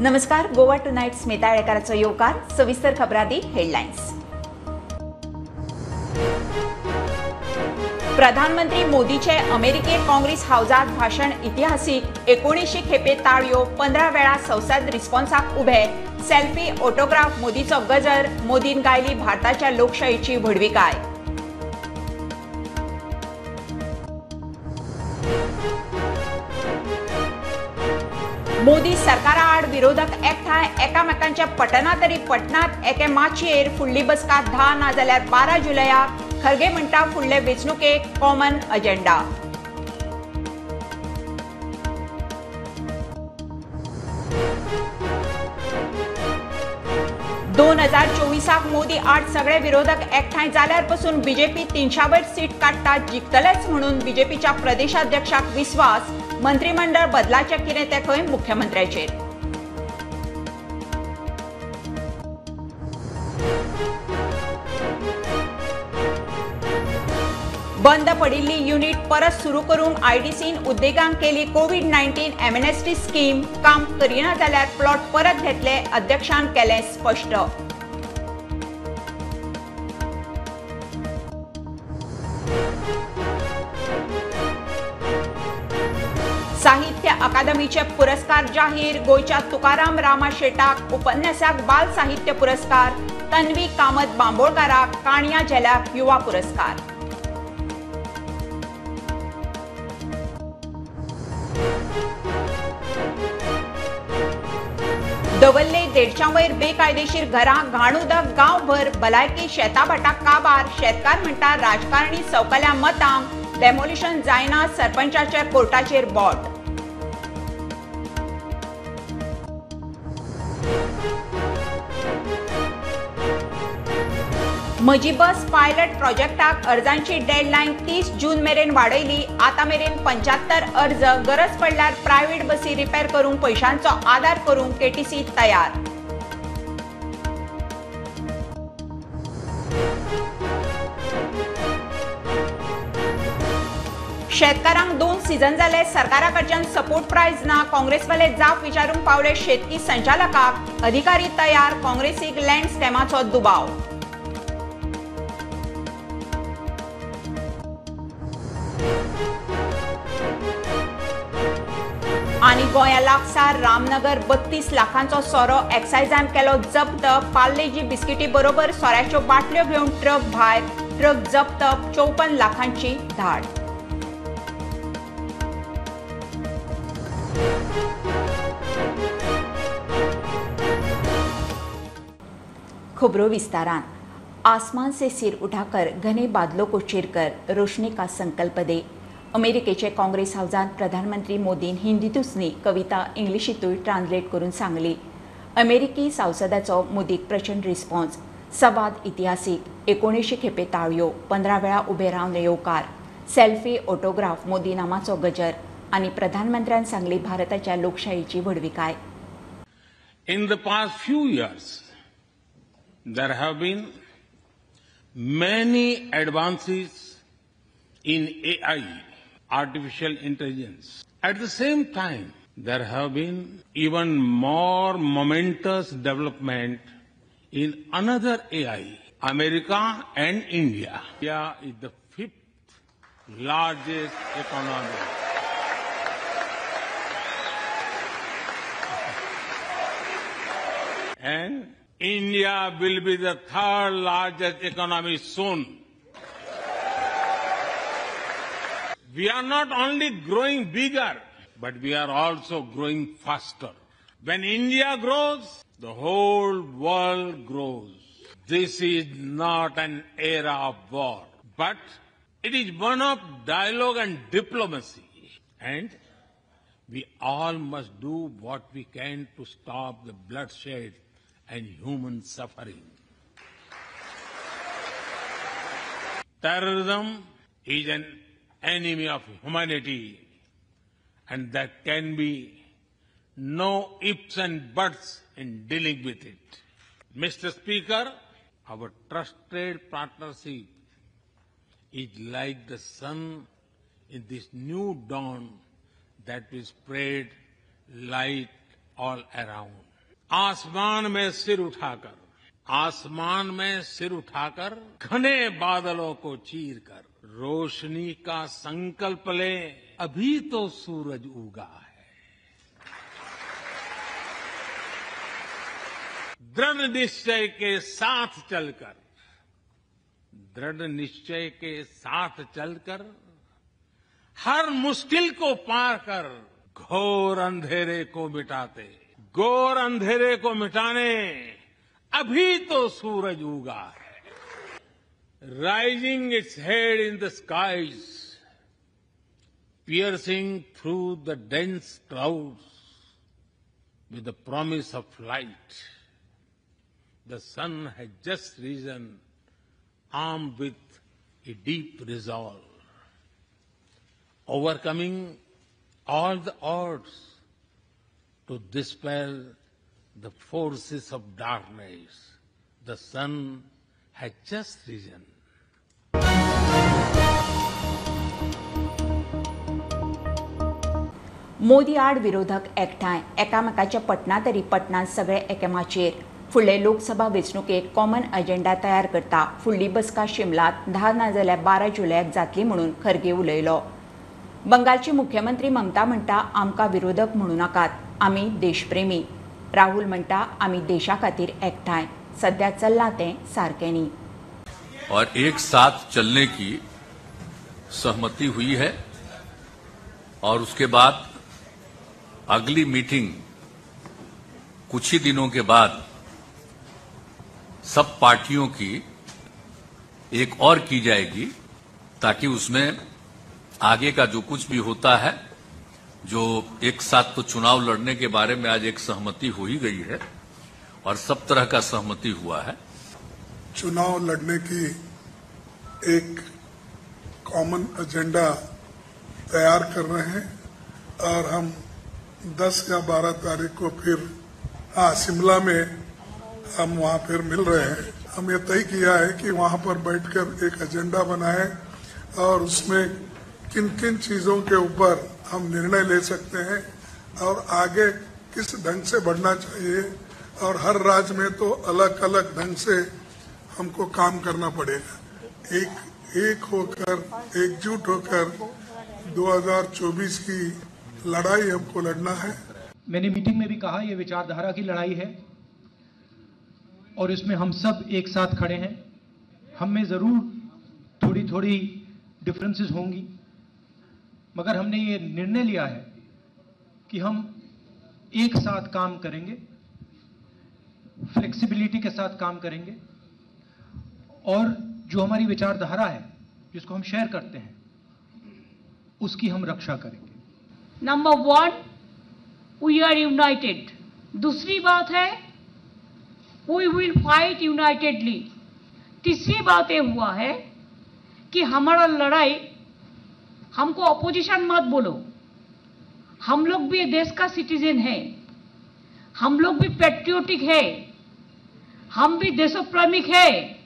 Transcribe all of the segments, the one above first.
नमस्कार, गोवा टुनायट स्मिता येळेकाराचो येवकार. सविस्तर खबरांदी हेडलायन्स. प्रधानमंत्री मोदीचे अमेरिके काँग्रेस हावजात भाशण इतिहासीक. 19 खेपे ताळयो, 15 वेळा संसद रिस्पॉन्साक उभे. सेल्फी ऑटोग्राफ मोदीचो गजर. मोदीन गायली भारताच्या लोकशाहीची व्हडविकाय. मोदी सरकारा आड विरोधक एकठांय, एकामेकांच्या पटना तरी पटनात एके माचयेर. फुडली बसका 10 नाजाल्यार 12 जुलयाक. खरगे म्हणटा फुडले वेंचणुकेक कॉमन अजेंडा. दोन 2024 मोदी आड सगळे विरोधक एकठांय जाल्यार पसून बीजेपी 300 वयर सीट काडटा, जिखतलेच म्हणून बीजेपीच्या प्रदेशाध्यक्षाक विस्वास. मंत्रिमंडळ बदलाचें कितें तें खंय मुख्यमंत्र्याचेर. बंद पडिल्ली युनिट परत सुरू करूंक आयडीसीन उद्देगांक केली कोवीड-19 एमनेस्टी स्कीम. काम करिना जाल्यार प्लॉट परत घेतले, अध्यक्षान केलें स्पश्ट. साहित्य अकादमीचे पुरस्कार जाहीर. गोंयच्या तुकाराम रामा शेटाक उपन्यासाक बाल साहित्य पुरस्कार, तन्वी कामत बांबोळकाराक काणया झेल्याक युवा पुरस्कार. दवल्ले 150 वयर बेकायदेशीर घरां, घाण उदक गांवभर, भलायकी शेताभाटा काबार. शेतकार म्हणटा राजकारणी सवकल्या मतांक, डेमोलिशन जायना, सरपंचाच्या कोर्टाचेर बोट. म्हजी बस पायलट प्रोजेक्टाक अर्जांची डेडलायन 30 जून मेरेन वाडयली. आतां मेरेन 75 अर्ज. गरज पडल्यार प्रायव्हेट बसी रिपेर करूंक पयशांचो आदार करूंक केटीसी तयार. शेतकारांक 2 सीझन जाले सरकारा कडच्यान सपोर्ट प्रायस ना. काँग्रेसवाले जाप विचारूंक पावले शेतकी संचालकाक. अधिकारी तयार, काँग्रेसीक लँड स्कॅमाचो दुबाव. आनी गोंया लागसार रामनगर 32 लाखांचो सोरो एक्सायजान केलो जप्त. पार्लेजी बिस्किटी बरोबर सोऱ्याच्यो बाटल्यो घेवन ट्रक भायर. ट्रक जप्त, 54 लाखांची धाड. खबरो विस्तारान. आसमान से सिर उठाकर घने बादलों को चीरकर रोशनी का संकल्प दे. अमेरिकेचे काँग्रेस हावजांत प्रधानमंत्री मोदीन हिंदीतूच न्ही कविता इंग्लिशींतूय ट्रान्सलेट करून सांगली. अमेरिकी संसदाचो मोदीक प्रचंड रिस्पॉन्स. संवाद इतिहासीक. 19 खेपे ताळयो, 15 वेळा उबे रावन येवकार. सेल्फी ऑटोग्राफ मोदी नामाचो गजर. आनी प्रधानमंत्र्यान सांगली भारताच्या लोकशाहीची व्हडविकाय. In the past few years there have been many advances in AI, artificial intelligence. At the same time, there have been even more momentous development in another AI, America and India. India is the 5th largest economy. And India will be the 3rd largest economy soon. We are not only growing bigger, but we are also growing faster. When India grows, the whole world grows. This is not an era of war, but it is one of dialogue and diplomacy. And we all must do what we can to stop the bloodshed and human suffering. Terrorism is an enemy of humanity, and there can be no ifs and buts in dealing with it. Mr. Speaker, our trusted partnership is like the sun in this new dawn that will spread light all around. आसमान में सिर उठाकर, आसमान में सिर उठाकर, घने बादलों को चीरकर, रोशनी का संकल्प ले, अभी तो सूरज उगा है। दृढ़ निश्चय के साथ चलकर, दृढ़ निश्चय के साथ चलकर, हर मुश्किल को पार कर, घोर अंधेरे को मिटाते, घोर अंधेरे को मिटाने, अभी तो सूरज उगा है। Rising its head in the skies, piercing through the dense clouds with the promise of light, the sun has just risen, armed with a deep resolve, overcoming all the odds to dispel the forces of darkness. The sun has just risen. Modi आड विरोधक एकठांय, एकामेकाच्या पटना तरी पटनांत सगळे एकेमाचेर. फुडले Lok Sabha वेंचणुकेक common agenda तयार करता. फुडली बसका शिमलांत 10 नाजाल्यार 12 जुलयाक जातली म्हणून खरगे उलयलो. बंगालची मुख्यमंत्री ममता म्हणटा, आमकां विरोधक म्हणू नाकात, आमी देशप्रेमी. राहुल म्हणटा, आमी देशा खातीर एकठांय, सध्या चल्लां तें सारकें न्ही. और एक साथ चलने की सहमति हुई है और उसके बाद अगली मीटिंग कुछ ही दिनों के बाद सब पार्टियों की एक और की जाएगी, ताकि उसमें आगे का जो कुछ भी होता है, जो एक साथ तो चुनाव लड़ने के बारे में आज एक सहमति हो ही गई है और सब तरह का सहमति हुआ है। चुनाव लड़ने की एक कॉमन एजेंडा तैयार कर रहे हैं और हम 10 या 12 तारीख को फिर शिमला में हम वहाँ फिर मिल रहे हैं। हम ये तय किया है कि वहाँ पर बैठकर एक एजेंडा बनाएं और उसमें किन किन चीजों के ऊपर हम निर्णय ले सकते हैं और आगे किस ढंग से बढ़ना चाहिए, और हर राज्य में तो अलग अलग ढंग से हमको काम करना पड़ेगा। एक होकर, एकजुट होकर 2024 की लड़ाई हमको लड़ना है। मैंने मीटिंग में भी कहा, ये विचारधारा की लड़ाई है और इसमें हम सब एक साथ खड़े हैं। हम में जरूर थोड़ी थोड़ी डिफरेंसेस होंगी, मगर हमने ये निर्णय लिया है कि हम एक साथ काम करेंगे, फ्लेक्सिबिलिटी के साथ काम करेंगे और जो हमारी विचारधारा है जिसको हम शेयर करते हैं उसकी हम रक्षा करेंगे। Number 1, we are United. दूसरी बात है, we will fight unitedly. तीसरी बात यह हुआ है कि हमारा लड़ाई, हमको अपोजिशन मत बोलो, हम लोग भी देश का सिटीजन है, हम लोग भी पेट्रियोटिक है, हम भी देशप्रेमिक है,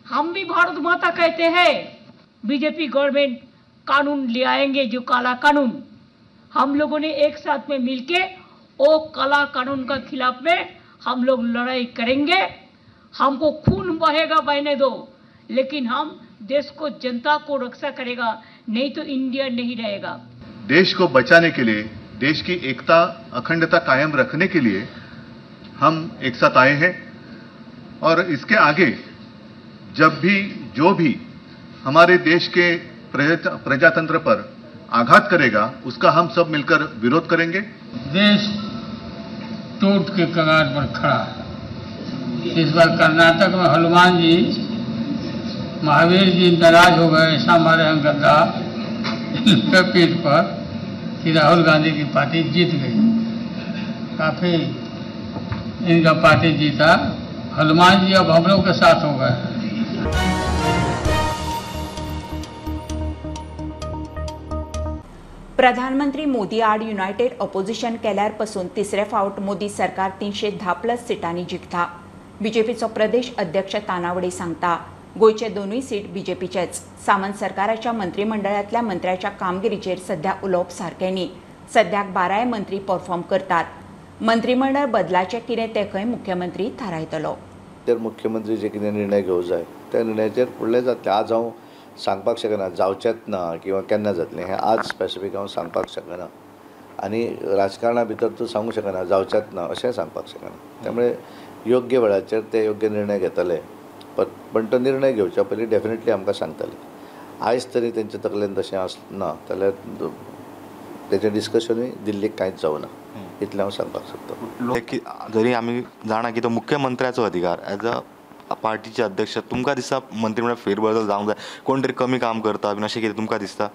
हम भी भारत माता कहते हैं। बीजेपी गवर्नमेंट कानून ले आएंगे, जो काला कानून, हम लोगों ने एक साथ में मिलके वो काला कानून का खिलाफ में हम लोग लड़ाई करेंगे। हमको खून बहेगा बहने दो, लेकिन हम देश को, जनता को रक्षा करेगा, नहीं तो इंडिया नहीं रहेगा। देश को बचाने के लिए, देश की एकता अखंडता कायम रखने के लिए हम एक साथ आए हैं और इसके आगे जब भी जो भी हमारे देश के प्रजातंत्र पर आघात करेगा उसका हम सब मिलकर विरोध करेंगे। देश टूट के कगार पर खड़ा है। इस बार कर्नाटक में हनुमान जी, महावीर जी नाराज हो गए, ऐसा मारे हम गद्दा पीठ पर कि राहुल गांधी की पार्टी जीत गई। काफी इनका पार्टी जीता। हनुमान जी अब हम लोग के साथ हो गए। प्रधानमंत्री मोदी आड युनायटेड ऑपोजिशन केल्यार पसून तिसरे फावट मोदी सरकार 310+ सिटांनी जिखता। बीजेपीचो प्रदेश अध्यक्ष तानावडे सांगता, गोंयचे दोनूय सीट बीजेपीचेच। सावंत सरकाराच्या मंत्रिमंडळांतल्या मंत्र्याच्या कामगिरीचेर सध्या उलोवप सारकें न्ही। सद्याक 12 मंत्री परफॉर्म करतात। मंत्रीमंडळ बदलाचें कितें तें खंय मुख्यमंत्री थारायतलो. तर मुख्यमंत्री जे कितें निर्णय घेवंक जाय त्या निर्णयाचेर फुडलें जातलें. आज हांव सांगपाक शकना जावचेंच ना किंवा केन्ना जातलें हें आज स्पेसिफीक हांव सांगपाक शकना आनी राजकारणा भितर तूं सांगूंक शकना जावचेंच ना अशें सांगपाक शकना. त्यामुळे योग्य वेळाचेर ते योग्य निर्णय घेतले, पण तो निर्णय घेवच्या पयलीं डेफिनेटली आमकां सांगतले. आयज तरी तेंच्या तकलेन तशें आसना जाल्यार तेचें डिस्कशनूय दिल्लीक कांयच जावना, इतलें हांव सांगपाक सोदता. जरी आमी जाणा की तो मुख्यमंत्र्याचो अधिकार एज अ पार्टीचे अध्यक्ष, तुमकां दिसता मंत्रीमंडळ फेरबदल जावंक जाय, कोण तरी कमी काम करता बीन अशें कितें तुमकां दिसता?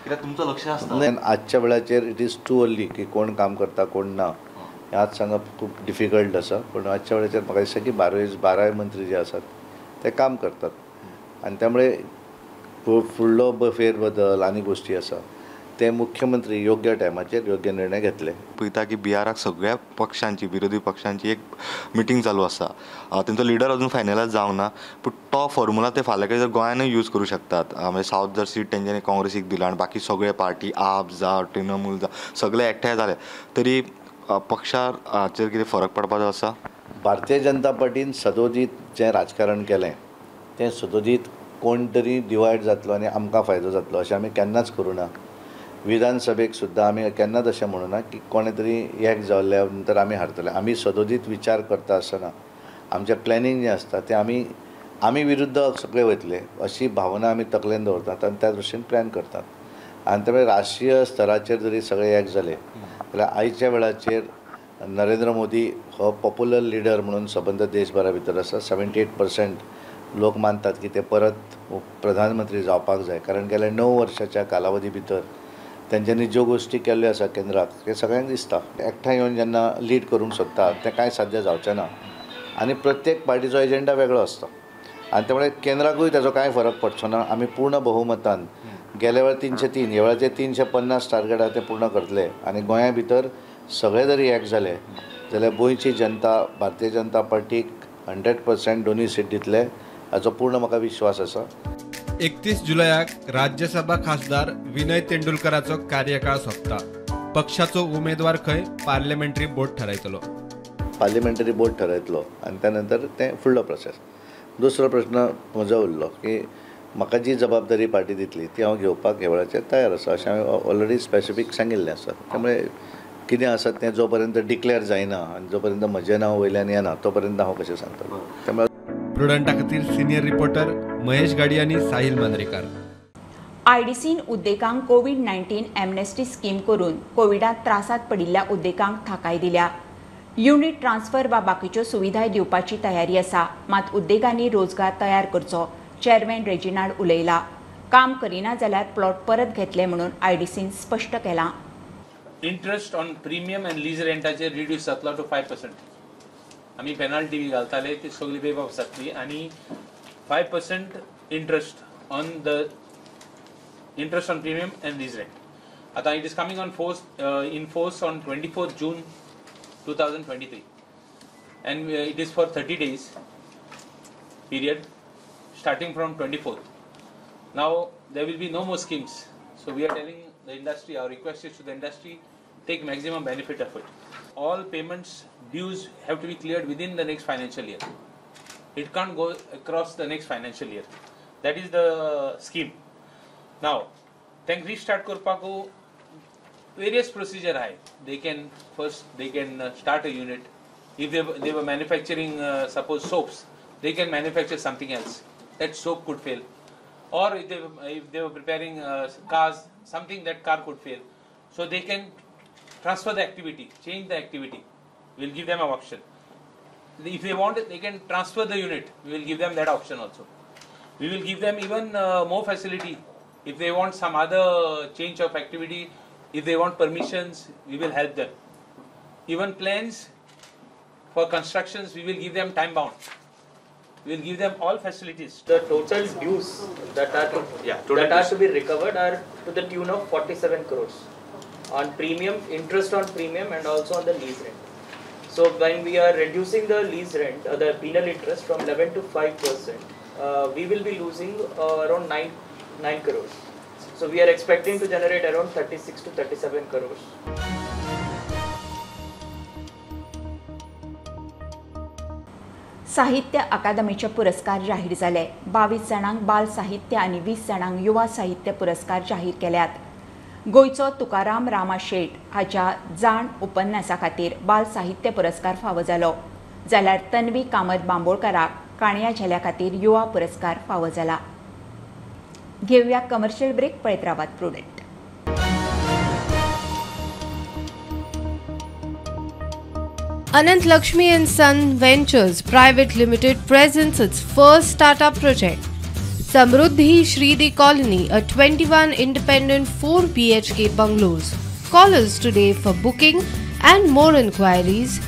कित्याक तुमचो लक्ष आसता. आजच्या वेळाचेर it is too early की कोण काम करता कोण ना हें आज सांगप खूब डिफिकल्ट आसा. पूण आजच्या वेळाचेर म्हाका दिसता की बाराय मंत्री जे आसात ते काम करतात आनी त्यामुळे फुडलो फेरबदल आनी गोश्टी आसा ते मुख्यमंत्री योग्य टायमाचेर योग्य निर्णय घेतले. पळयता की बिहाराक सगळ्या पक्षांची विरोधी पक्षांची एक मिटींग चालू आसा, तेंचो लिडर अजून फायनलायज जावंक ना, पूण तो फॉर्मुला ते फाल्यां कडेन जर गोंयानूय यूज करूं शकतात. म्हणजे सावथ जर सीट तेंच्यांनी काँग्रेसीक दिला आनी बाकी सगळे पार्टी आप जावं तृणमूल जावं सगळे एकठांय जाले तरी पक्षाचेर कितें फरक पडपाचो आसा? भारतीय जनता पार्टीन सदोदीत जें राजकारण केलें तें सदोदीत कोण तरी डिवायड जातलो आनी आमकां फायदो जातलो अशें आमी केन्नाच करूं ना. विधानसभेक सुद्दां आमी केन्नाच अशें म्हणूना की कोणें तरी एक जाल्ल्या नंतर आमी हारतले. आमी सदोदीत विचार करता आसतना आमचें प्लॅनिंग जें आसता तें आमी आमी विरुद्ध सगळे वयतले अशी भावना आमी तकलेन दवरतात आनी त्या दृश्टीन प्लॅन करतात. आनी त्यामुळे राष्ट्रीय स्तराचेर जरी सगळे एक जाले जाल्यार आयच्या वेळाचेर नरेंद्र मोदी हो पॉप्युलर लिडर म्हणून सबंद देशभरा भितर आसा. 78% लोक मानतात की ते परत प्रधानमंत्री जावपाक जाय, कारण गेल्या 9 वर्साच्या कालावधी भितर तेंच्यांनी ज्यो गोश्टी केल्ल्यो आसा केंद्राक तें सगळ्यांक दिसता. एकठांय येवन जेन्ना लीड करूंक सोदता तें कांय साध्य जावचें ना आनी प्रत्येक पार्टीचो एजेंडा वेगळो आसता आनी त्यामुळे केंद्राकूय ताजो कांय फरक पडचो ना. आमी पूर्ण बहुमतान गेल्या वेळार 303 ह्या वेळार 350 टार्गेट आसा तें पूर्ण करतले आनी गोंया भितर सगळे जरी एक जाले जाल्यार गोंयची जनता भारतीय जनता पार्टीक 100% दोनूय सीट दितले हाचो पूर्ण म्हाका विश्वास आसा. 31 जुलयाक राज्यसभा खासदार विनय तेंडुलकराचो कार्यकाळ सोंपता. पक्षाचो उमेदवार खंय पार्लमेंटरी बोर्ड थारायतलो. पार्लमेंटरी बोर्ड थारायतलो आनी त्या नंतर तें फुडलो प्रोसेस. दुसरो प्रश्न म्हजो उरलो की म्हाका जी जबाबदारी पार्टी दितली ती हांव घेवपाक ह्या वेळाचेर तयार आसा अशें हांवें ऑलरेडी स्पेसिफीक सांगिल्लें आसा. त्यामुळे कितें आसा तें जो पर्यंत डिक्लेअर जायना आनी जो पर्यंत म्हजें नांव वयल्यान येना तो पर्यंत हांव कशें सांगतलो. त्यामुळे प्रुडंटा खातीर सिनियर रिपोर्टर महेश गाडी आनी साहिल मांद्रेकार. आयडीसीन उद्देगांक कोवीड-19 एमनेस्टी स्कीम करून कोविडांत त्रासांत पडिल्ल्या उद्देगांक थाकाय दिल्या. युनिट ट्रान्सफर वा बाकीच्यो सुविधाय दिवपाची तयारी आसा, मात उद्देगांनी रोजगार तयार करचो, चेअरमॅन रेजिनाल्ड उलयला. काम करिना जाल्यार प्लॉट परत घेतले म्हणून आयडीसीन स्पश्ट केलां. Interest on premium and lease रेंटाचेर reduce जातलो टू 5%. आमी पेनल्टी बी घालताले ती सगळी वेव ऑफ जातली आनी 5% interest on the interest on premium and lease rent. आतां it is coming on force in force on 24 June 2023 and it is for 30 days period starting from 24th. Now there will be no more schemes, so we are telling the industry, our request is to the industry, take maximum benefit of it. All payments dues have to be cleared within the next financial year. It can't go across the next financial year. That is the scheme. Now, tank restart karpaku various procedure hai. They can first they can start a unit. If they were manufacturing suppose soaps, they can manufacture something else. That soap could fail. Or if they were preparing cars, something that car could fail. So they can transfer the activity, change the activity. We will give them an option. If they want, they can transfer the unit. We will give them that option also. We will give them even more facility. If they want some other change of activity, if they want permissions, we will help them. Even plans for constructions, we will give them time bound. We will give them all facilities. The total dues that are to, that are to be recovered are to the tune of 47 crores on premium, interest on premium, and also on the lease rent. So when we are reducing the lease rent, the penal interest from 11 to 5%, we will be losing around 9 crores. So we are expecting to generate around 36 to 37 crores. साहित्य अकादमीचे पुरस्कार जाहीर जाले. 22 जाणांक बाल साहित्य आनी 20 जाणांक युवा साहित्य पुरस्कार जाहीर केल्यात. गोंयचो तुकाराम रामा शेट हाच्या जाण उपन्यासा खातीर बाल साहित्य पुरस्कार फावो जालो, जाल्यार तन्वी कामत बांबोळकाराक काणया झेल्या खातीर युवा पुरस्कार फावो जाला. घेवया कमर्शियल ब्रेक, पळयत रावात Prudent. Anant Lakshmi and Son Ventures Private Limited presents its first startup project, Samruddhi Shridi Colony, a 21 independent 4 BHK bungalows. Call us today for booking and more inquiries.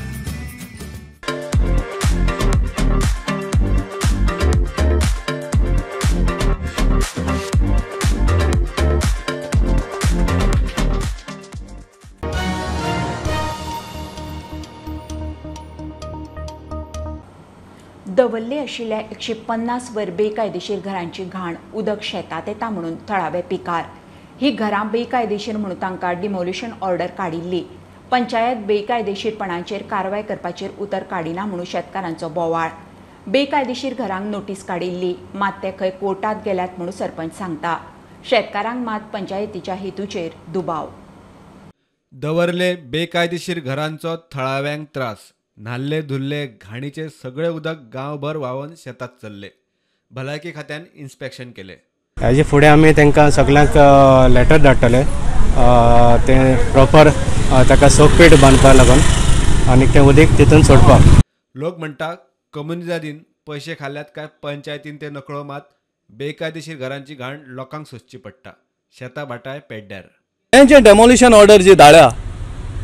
Davorlim आशिल्ल्या 150 वर बेकायदेशीर घरांची घाण उदक शेतात येता म्हणून थळावे पिकार. ही घरां बेकायदेशीर म्हणून तांकां डिमोलिशन ऑर्डर काडिल्ली. पंचायत बेकायदेशीरपणाचेर कारवाय करपाचेर उतर काडिना म्हणून शेतकारांचो बोवाळ. बेकायदेशीर घरांक नोटीस काडिल्ली, मात ते खंय कोर्टात गेल्यात म्हणून सरपंच सांगता. शेतकारांक मात पंचायतीच्या हेतूचेर दुबाव. दवर्ले बेकायदेशीर घरांचो थळाव्यांक त्रास. न्हाल्ले धुल्ले घाणीचे सगळे उदक गांवभर व्हांवन शेतात चल्ले. भलायकी खात्यान इन्स्पेक्शन केले. हेजे फुडें आमी तांकां सगळ्यांक लेटर धाडटले, तें प्रॉपर ताका सोकपीट बांदपाक लागून आनी तें उदीक तितून सोडपाक. लोक म्हणटा कम्युनिजादीन पयशे खाल्यात काय पंचायतीन ते नकळो, मात बेकायदेशीर घरांची घाण लोकांक सोंसची पडटा. शेतां भाटाय पेड्ड्यार. तेंचे डेमोलिशन ऑर्डर जी धाडल्या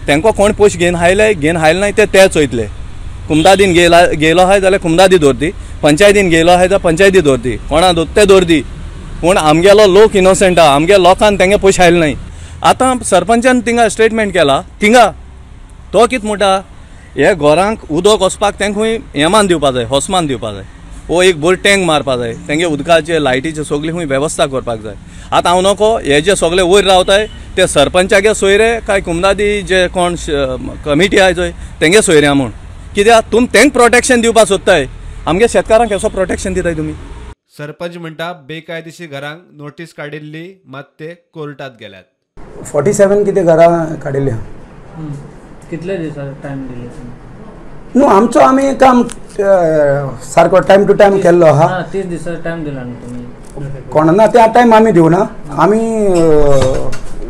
तांकां कोण पयशे घेवन आयले घेवन आयले नाय ते ते चोयतले. कुमदादीन गेलो आहाय जाल्यार कुमदादी दवरती, पंचायतीन गेलो आहाय जाल्यार पंचायती दवरती, कोणा दवर ते दवरती. पूण आमगेलो लोक इनोसंट आहा, आमगे लोकान तेंगे पयशे आयले नाय. आतां सरपंचान थिंगा स्टेटमेंट केला, थिंगा तो कितें म्हणटा, हे घरांक उदक वचपाक तांकां खूंय हेमान दिवपा जाय, होसमान दिवपा जाय, वो एक बरो टँक मारपा जाय, तेंगे उदकाचे लायटीचे सगळी खूंय वेवस्था करपाक जाय. आतां हांव नको हे जे सगळे वयर रावताय ते सरपंचागे सोयरे काय कुमदादी जे कोण कमिटी आहाय चोय तेंगे सोयरे म्हूण, कित्याक तुमी तेंक प्रोटेक्शन दिवपाक सोदताय, आमगे शेतकारांक केसो प्रोटेक्शन दिताय तुमी. सरपंच म्हणटा बेकायदेशीर घरांक नोटीस काडिल्ली, मात ते कोर्टात गेल्यात. 47 कितें घरां काडिल्ली. कितले दिसांचो टायम दिले? न्हू आमचो आमी काम सारको टायम टू टायम केल्लो आहा. 30 दिसांचो टायम दिला न्हू तुमी? कोण ना त्या टायम आमी दिवना, आमी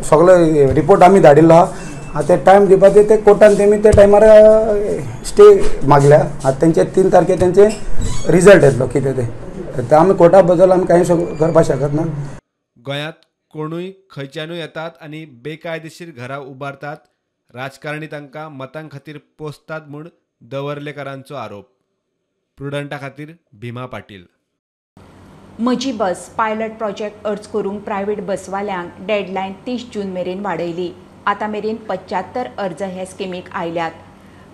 सगळे रिपोर्ट आमी धाडिल्लो आहा. ते टायम दिवपाचे ते कोर्टान तेमी त्या टायमार स्टे मागल्या. आतां तेंचे 3 तारखे तेंचे रिजल्ट येतलो कितें ते आमी कोर्टा बद्दल आमी कांय करपाक शकना. गोंयांत कोणूय खंयच्यानूय येतात आनी बेकायदेशीर घरां उबारतात. राजकारणी तांकां मतां खातीर पोसतात म्हूण दवर्लेकारांचो आरोप. प्रुडंटा खातीर भीमा पाटील. म्हजी बस पायलट प्रोजेक्ट अर्ज करूंक प्रायव्हेट बसवाल्यांक डेडलायन 30 जून मेरेन वाडयली. आतां मेरेन 75 अर्ज हे स्किमीक आयल्यात.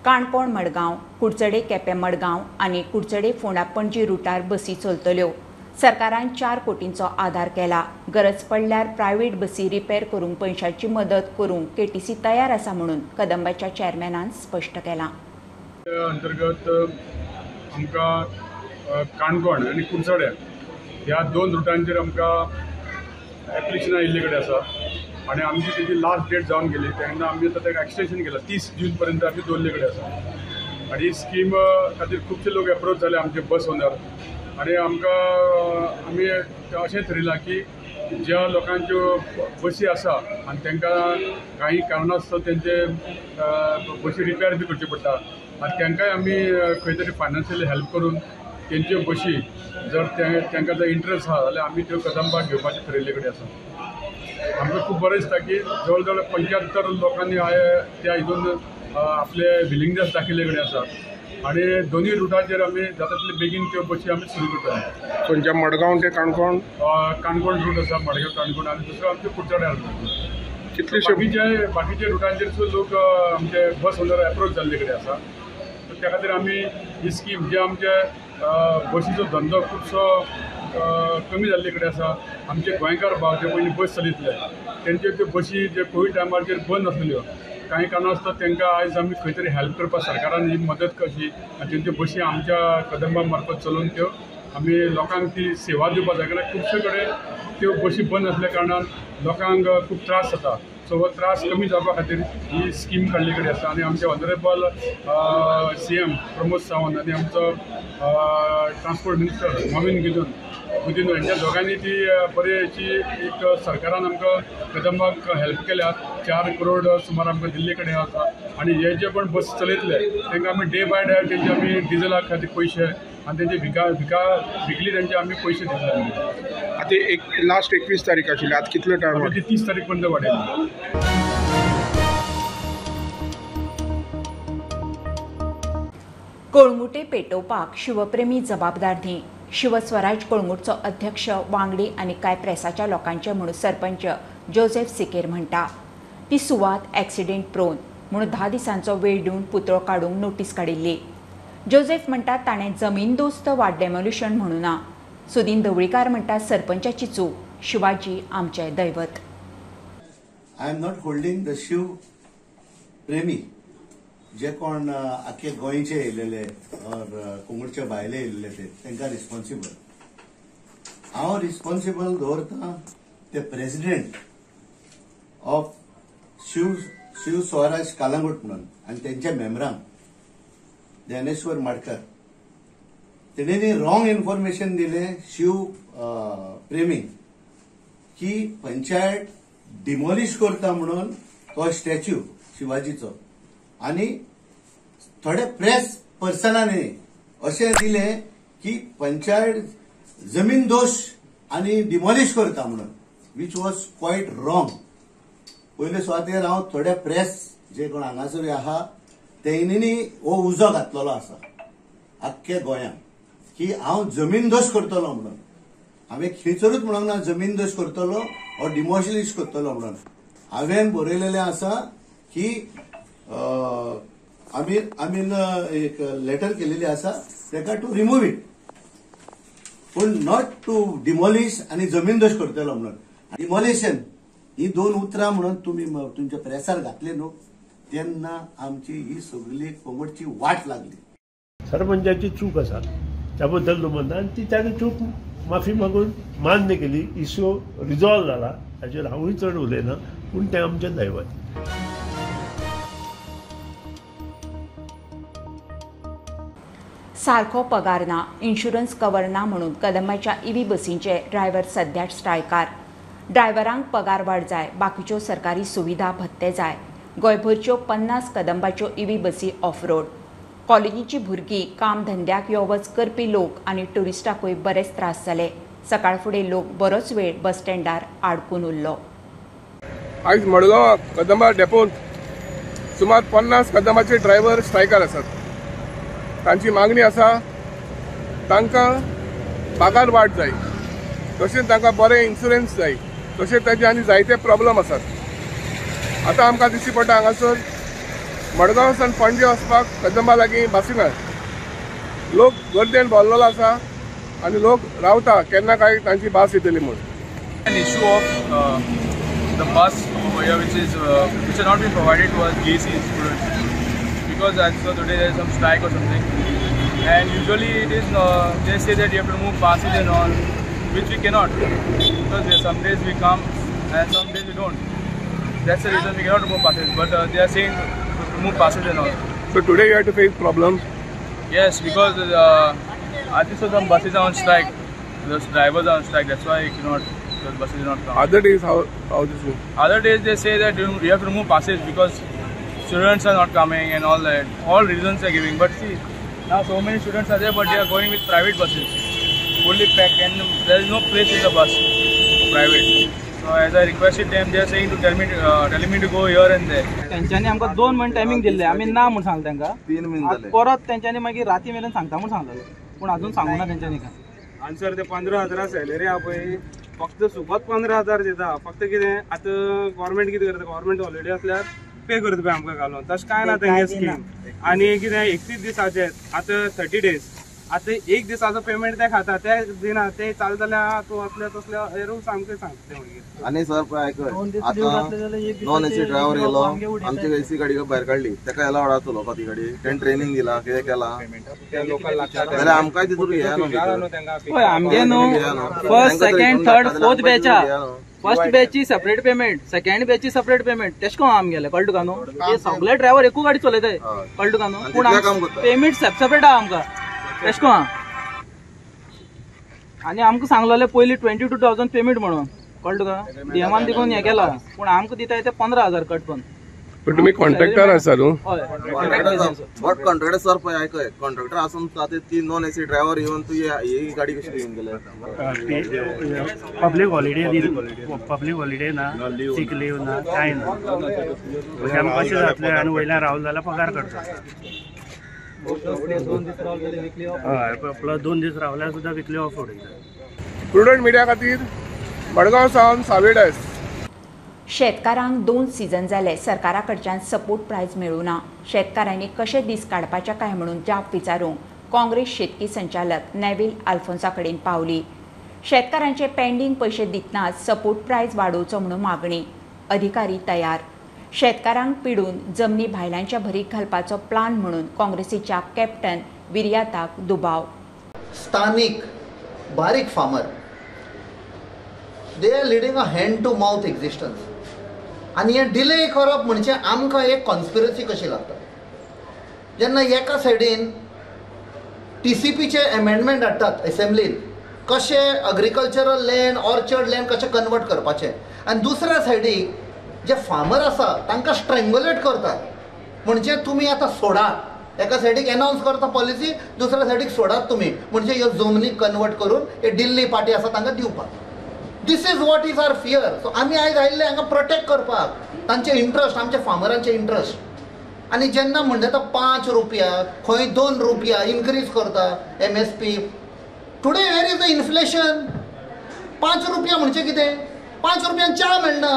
काणकोण मडगांव, कुडचडे केपें मडगांव आनी कुडचडे फोंडा पणजी रुटार बसी चलतल्यो. सरकारान 4 कोटींचो आदार केला. गरज पडल्यार प्रायव्हेट बसी रिपेर करूंक पयशांची मदत करूंक केटीसी तयार आसा म्हणून कदंबाच्या चेअरमॅनान स्पश्ट केलां. अंतर्गत आमकां काणकोण आनी कुडचडे ह्या 2 रुटांचेर आमकां एप्लिकेशनां आयिल्ले कडेन आसा आनी आमची तेजी लास्ट डेट जावन गेली तेन्ना आमी आतां ताका एक्सटेंशन केलां 30 जून पर्यंत आमी दवरले कडेन आसा. आनी ही स्कीम खातीर खुबशे लोक एप्रोच जाले आमचे बस ओनर आनी आमकां आमी अशें थरयलां की ज्या लोकांच्यो बसी आसा आनी तांकां कांय कारणास्तव तेंचे बसी रिपेर बी करच्यो पडटा आनी तांकांय आमी खंय तरी फायनान्शियली हेल्प करून तेंच्यो बशी जर तांकां जर इंट्रस्ट आसा जाल्यार आमी त्यो कदंबाक घेवपाचें थरयल्ले कडेन आसा. आमकां खूब बरें दिसता की जवळ जवळ 75 लोकांनी त्या हितून आपले विलिंगनेस दाखयल्ले कडेन आसा आनी दोनूय रुटाचेर आमी जाता तितले बेगीन त्यो बशी आमी सुरू करतले. खंयच्या मडगांव ते काणकोण? काणकोण रूट आसा, मडगांव काणकोण आनी दुसरो आमचे कुडचड्यार रूट. कितलेशे बाकीचे रुटांचेर सुद्दां लोक आमचे बस ओनर एप्रोच जाल्ले कडेन आसा. त्या खातीर आमी ही स्कीम जे आमचे बसीचो धंदो खुबसो कमी जाल्ले कडेन आसा, आमचे गोंयकार भाव जे पयलीं बस चलयतले तेंच्यो त्यो बसी जे कोवीड टायमाचेर बंद आसलेल्यो कांय कारणां आसता तांकां आयज आमी खंय तरी हेल्प करपाक सरकारान ही मदत कशी आनी तेंच्यो बशी आमच्या कदंबा मार्फत चलोवन त्यो आमी लोकांक ती सेवा दिवपाक जाय. कारण खुबशे कडेन त्यो बशी बंद आसल्या कारणान लोकांक खूब त्रास जाता. सो हो त्रास कमी जावपा खातीर ही स्कीम काडली कडेन आसा आनी आमचे ऑनरेबल CM Pramod Sawant आनी आमचो ट्रान्सपोर्ट मिनिस्टर मॉविन गुदिन्हो हेंच्या दोगांनी ती बरी अशी एक सरकारान आमकां कदंबाक हेल्प केल्या. 4 करोड सुमार आमकां दिल्ले कडेन आसा आनी हे जे पण बस चलयतले तांकां आमी डे बाय डे तेंचे आमी डिजला खातीर पयशे आनी तेंचे विकली तेंचे आमी पयशे दितले. आतां एक लास्ट 21 तारीख आशिल्ली, आतां कितलो टायम? ती 30 तारीख पर्यंत वाडयली. कळंगुटे पेटोवपाक शिवप्रेमी जबाबदार न्ही. शिवस्वराज कळंगूटचो अध्यक्ष वांगडी आनी कांय प्रेसाच्या लोकांचे म्हणून सरपंच जोसेफ सिकेर म्हणटा. ती सुवात एक्सिडेंट प्रोन म्हणून 10 दिसांचो वेळ दिवन पुतळो काडूंक नोटीस काडिल्ली. जोसेफ म्हणटा ताणें जमीनदोस्त वा डेमोलिशन म्हणू ना. सुदीन ढवळीकार म्हणटा सरपंचाची चूक, शिवाजी आमचें दैवत. I am not holding the Shiv प्रेमी जे कोण आख्खे गोंयचे येयलेले ऑर कोंगडचे भायले येयलेले ते तांकां रिस्पॉन्सिबल. हांव रिस्पॉन्सिबल दवरता ते प्रेसिडेंट ऑफ शिव स्वराज कालांगूट म्हणून आनी तेंच्या मेंबरांक ज्ञानेश्वर माडकर तेणेनी रॉंग इन्फॉर्मेशन दिलें शिव प्रेमी की पंचायत डिमॉलिश करता म्हणून तो स्टॅच्यू शिवाजीचो आनी थोडे प्रेस पर्सनांनी अशें दिलें की पंचायत जमीन दोश आनी डिमॉलिश करता म्हणून, which was quite wrong. पयले सुवातेर हांव थोडे प्रेस जे कोण हांगासर आहा तेणीनी हो उजो घातलेलो आसा आख्खे गोंयांत की हांव जमीन दोश करतलो म्हणून. हांवें खंयसरूच म्हणूंक ना जमीन दोश करतलो ऑर डिमॉलिश करतलो म्हणून. हांवें बरयलेलें आसा की आमी एक लेटर केलेली आसा ताका टू रिमूव it, पूण not to demolish आनी जमीन दोश करतलो म्हणून. डिमॉलिशन ही 2 उतरां म्हणून तुमी तुमच्या प्रेसार घातले न्हू तेन्ना आमची ही सगळी कोंगडची वाट लागली. सरपंचाची चूक आसा त्या बद्दल म्हणटा आनी ती ताणें चूक माफी मागून मान्य केली. इश्यू रिजॉल्व जाला, ताचेर हांवूय चड उलयना, पूण तें आमचें दैवत. सारको पगार ना, इन्शुरन्स कवर ना म्हणून कदंबाच्या इव्ही बसींचे ड्रायव्हर सध्या स्ट्रायकार. ड्रायव्हरांक पगार वाड जाय, बाकीच्यो सरकारी सुविधा भत्ते जाय. गोंयभरच्यो 50 कदंबाच्यो इव्ही बसी ऑफ रोड. कॉलेजीची भुरगीं, काम धंद्याक यो वच करपी लोक आनी ट्युरिस्टांकूय बरेच त्रास जाले. सकाळ फुडें लोक बरोच वेळ बस स्टँडार आडकून उरलो. आयज मडगांव कदंबा डेपोंत सुमार 50 कदंबाचे ड्रायव्हर स्ट्रायकार आसात. तांची मागणी आसा तांकां पगार वाड जाय, तशेंच तांकां बरें इन्शुरन्स जाय, तशेंच तांचे आनी जायते प्रॉब्लम आसात. आतां आमकां दिश्टी पडटा हांगासर मडगांव सावन पणजे वचपाक कदंबा लागीं बसी ना. लोक गर्देन भरलेलो आसा आनी लोक रावता केन्ना काय तांची बस येतली म्हूण. An issue of the bus over here which has not been provided to us JC students because as of today there is some strike or something, and usually it is they say that you have to remove passes and all, which we cannot because some days we come and some days we don't. That's the reason we cannot remove passes, but they are saying to remove passes and all. So today you have to face problems? Yes, because I think so some buses are on strike, the drivers are on strike, that's why you cannot, the buses do not come. Other days how this is? Other days they say that you have to remove passes because students are not coming and all that. All reasons are giving, but see, now so many students are there, but they are going with private buses, fully packed, and there is no place in the bus, private. So as I requested them, they are saying to telling me to go here and there. तेंच्यांनी आमकां 2 म्हयने timing दिल्लें, आमी ना म्हूण सांगलें तांकां. 3 म्हयने जाले. परत तेंच्यांनी मागीर राती मेरेन सांगता म्हूण सांगलें, पूण अजून सांगूना तेंच्यांनी काय. आनी सर ते 15,000 सॅलरी आहा पळय, फक्त सुबत 15,000 दिता. फक्त कितें आतां गव्हर्मेंट कितें करता, गव्हर्मेंट हॉलिडे आसल्यार पे करता पळय आमकां घालून, तशें कांय ना तेंगे स्कीम. आनी कितें 31 दिसाचे आतां 30 डेज आतां एक दिसाचो पेमेंट ते खाता ते दिना ते चालू जाल्यार तूं असले तसले हे रूल्स आमकां सांगता ते मागीर. आनी सर पळय आयकय, आतां नॉन एसी ड्रायव्हर येयलो, आमची एसी गाडी भायर काडली, तेका एलावड आसा चलोवपा ती गाडी, तेणें ट्रेनिंग दिला कितें केलां जाल्यार आमकांय तितून घेया न्हू. हय आमगे न्हू फर्स्ट सेकंड थर्ड फोर्थ बॅचा, फर्स्ट बॅची सेपरेट पेमेंट, सेकंड बॅची सेपरेट पेमेंट, तेश कोन आमगेले कळटा तुका न्हू. ते सगळे ड्रायव्हर एकू गाडी चलयताय कळटा तुका न्हू, पूण पेमेंट सेपरेट आहा आमकां तेश कोन. आनी आमकां सांगलेलें पयलीं 22,000 पेमेंट म्हणून कळटा तुका, डीएमान देखून हें केलां, पूण आमकां दिताय ते 15,000 कट करून. पण तुम्ही कॉन्ट्रॅक्टर आसा न्हू? हय बट कॉन्ट्रॅक्टर सर पळय आयकय, कॉन्ट्रॅक्टर आसून आतां ती नॉन एसी ड्रायव्हर येवन तूं ही गाडी कशी घेवन गेले? पब्लीक हॉलिडे, पब्लीक हॉलिडे ना, सीक लीव ना, कांय ना, अशें आमकां कशें जातलें? आनी वयल्यान रावलो जाल्यार पगार करता, हय प्लस 2 दीस रावल्यार सुद्दां विकली ऑफ उडयता. प्रुडंट मिडिया खातीर मडगांव सावन सावेडस. शेतकारांक 2 सीजन जाले सरकारा कडच्यान सपोर्ट प्रायज मेळूं ना. शेतकारांनी कशे दीस काडपाचे काय म्हणून जाप विचारूंक काँग्रेस शेतकी संचालक नेव्हिल आल्फोन्सा कडेन पावली. शेतकारांचे पेंडींग पयशे दितनाच सपोर्ट प्रायज वाडोवचो म्हणून मागणी. अधिकारी तयार. शेतकारांक पिडून जमनी भायल्यांच्या भरीक घालपाचो प्लान म्हणून काँग्रेसीच्या कॅप्टन विर्याताक दुबाव. स्थानीक बारीक farmer they are leading a hand to mouth existence, आनी हें डिले करप म्हणजे आमकां एक कॉन्स्पिरसी कशी लागता. जेन्ना एका सायडीन टीसीपीचे एमेंडमेंट हाडटात एसेंब्लीन, कशें अग्रिकल्चरल लँड ऑर्चर्ड लँड कशें कन्वर्ट करपाचें, आनी दुसऱ्या सायडीक जे फार्मर आसा तांकां स्ट्रेंगुलेट करतात, म्हणजे तुमी आतां सोडात. एका सायडीक एनावन्स करता पॉलिसी, दुसऱ्या सायडीक सोडात तुमी, म्हणजे ह्यो जमनी कन्वर्ट करून हे दिल्ली पार्टी आसा तांकां दिवपाक. This is what is our fear. So आमी आयज आयिल्ले हांगा प्रोटेक्ट करपाक तांचे इंट्रस्ट, आमच्या फार्मरांचे इंट्रस्ट. आनी जेन्ना म्हणटा 5 रुपया खंय 2 रुपया इनक्रीज करता MSP, today where is the inflation? 5 रुपया म्हणजे कितें? 5 रुपयान च्या मेळना.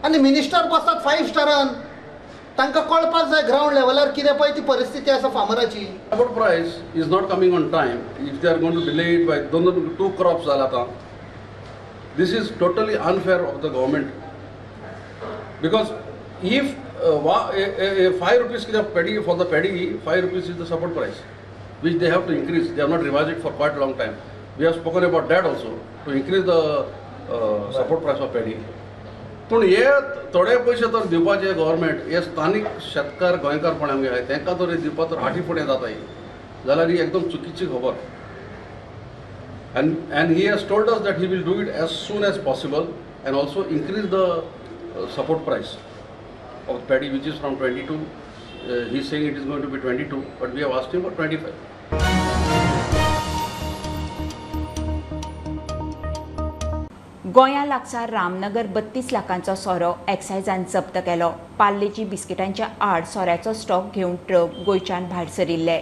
आनी मिनिस्टर बसतात 5 स्टारान, तांकां कळपाक जाय ग्रावंड लेवलार कितें पळय ती परिस्थिती आसा फार्मराची. Support price is not coming on time. If they are going to delay it by 2 crops जाला आतां, this is totally unfair of the government. Because if 5 rupees paddy for the paddy, 5 rupees is the support price, which they have to increase. They have not revised it for quite a long time. We have spoken about that also, to increase the support price of paddy. पूण हे थोडे पयशे तर दिवपाचे government हे स्थानीक शेतकार गोंयकारपण आमगे आहाय तांकां तर दिवपा तर फाटीं फुडें जाता जाल्यार ही एकदम चुकीची खबर. And he has told us that he will do it as soon as possible and also increase the support price of paddy, which is from 22. He is saying it is going to be 22, but we have asked him for 25. गोंया लागसार रामनगर 32 लाखांचो सोरो एक्सायजान जप्त केलो. पार्लेजी बिस्किटांच्या आड सोऱ्याचो stock घेवन truck गोंयच्यान भायर सरिल्ले.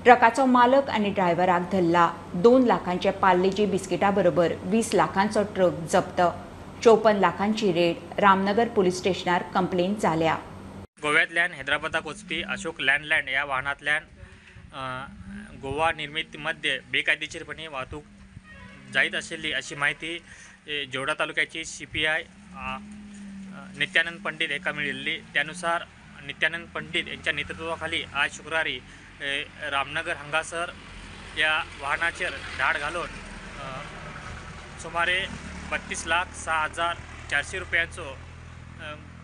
ट्रकाचो मालक आनी ड्रायव्हराक धरला. 2 लाखांचे पार्लेजी बिस्किटा बरोबर 20 लाखांचो ट्रक जप्त. 54 लाखांची रेड. रामनगर पुलीस स्टेशनार कंप्लेन जाल्या. गोव्यांतल्यान हैदराबादाक वचपी अशोक लँडलँड ह्या वाहनांतल्यान गोवा निर्मित मध्य बेकायदेशीरपणे वाहतूक जायत आशिल्ली अशी म्हायती जेवडा तालुक्याची CPI Nityanand Pandit हांकां मेळिल्ली. त्यानुसार नित्यानंद पंडित यांच्या नेतृत्वाखाली आज शुक्रारी रामनगर हांगासर ह्या वाहनाचेर धाड घालून सुमारे 32,06,400 रुपयांचो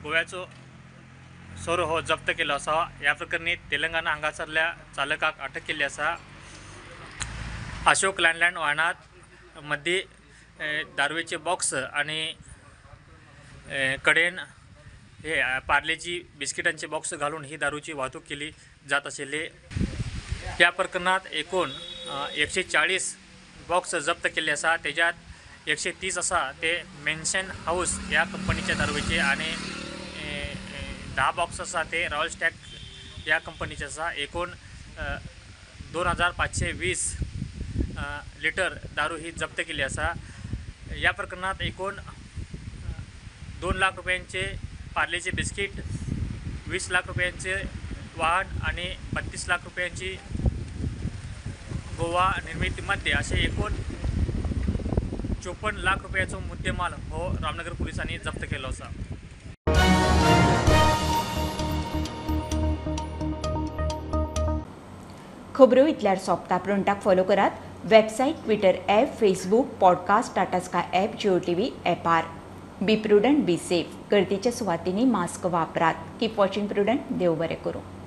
गोव्याचो सोरो हो जप्त केलो आसा. ह्या प्रकरणी तेलंगणा हांगासरल्या चालकाक अटक केल्ली आसा. अशोक लँडलँड वाहनांत मदीं दारवेचे बॉक्स आनी कडेन हे पार्लेजी बिस्किटांचे बॉक्स घालून ही दारूची वाहतूक केली जात आशिल्ली. ह्या प्रकरणात एकूण 140 बॉक्स जप्त केल्ले आसा. तेज्यात 130 आसा ते मेन्शन हाऊस ह्या कंपनीच्या दारवेचे आनी 10 बॉक्स आसा ते रॉयल स्टॅक ह्या कंपनीचे आसा. एकूण 2520 लिटर दारू ही जप्त केली आसा. ह्या प्रकरणात एकूण 2 लाख रुपयांचे पार्लेचे बिस्कीट, 20 लाख रुपयांचे वाहन आणि 32 लाख रुपयांची गोवा निर्मिती मध्य अशें एकूण 54 लाख रुपयाचो मुद्देमाल हो रामनगर पुलिसांनी जप्त केल्लो आसा. खबरो इतल्यार सोंपता. प्रुडंटाक फॉलो करात website, Twitter app, Facebook, podcast, Tata Sky app, Jio TV ॲपार. Be prudent, be safe. गर्दीच्या सुवातींनी मास्क वापरात. Keep watching Prudent. देव बरें करूं.